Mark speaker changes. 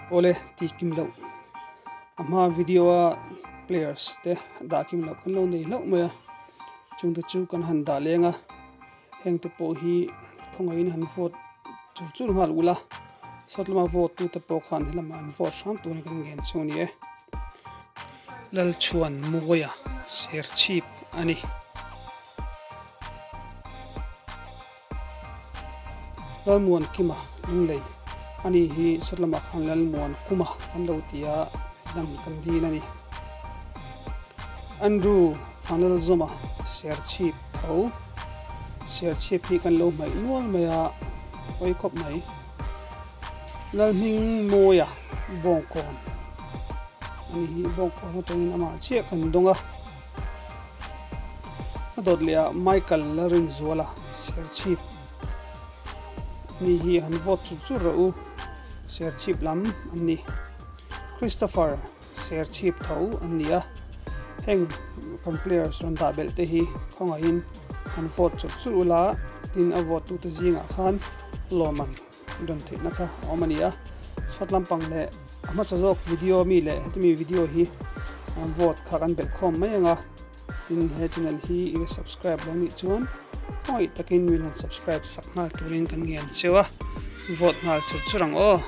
Speaker 1: Awle ti kim loh a hma video a players te dah kim loh kan lo nei hlauh mai a chung te chu kan han dah leng a heng te pawh hi khawngaihin han vote chur chur nghal ula sawt lama vote tu te pawh khan helamah an vote hram tur hi kan ngen cheu a ni e. Lalchhuan Mawia Serchhip a ni. Lalmuan Kima Lunglei a ni hi sawt lamah khan Lalmuan Kuma kan lo ti a dang kan dil a ni. Andrew Vanlalzawma Serchhip tho Serchhip hi kan lo hmaih nual mai a pawi khawp mai. Lalhming Mawia Bawngkawn a ni hi Bawngkawn atangin amah chiah kan dawng a. A dawt leh ah Michael Lalrinzuala Serchhip ani hi han vote chur chur rawh u Serchhip lam an ni. Christopher Serchhip tho an ni a, heng kan players rawn dah belh te hi khawngaihin han vote chur chur ula tin a vote tute zingah khan lawm ang. Rawn theihna kha a awm a ni a, short lampang leh a hmasa zawk video ami leh hetimi video hi vote kha kan belh khawm mai ang a, tin he channel hi i la subscribe lo nih chuan khawngaih takin min rawn subscribe sak nghal turin kan ngen cheu a, vote nghal chur chur ang aw.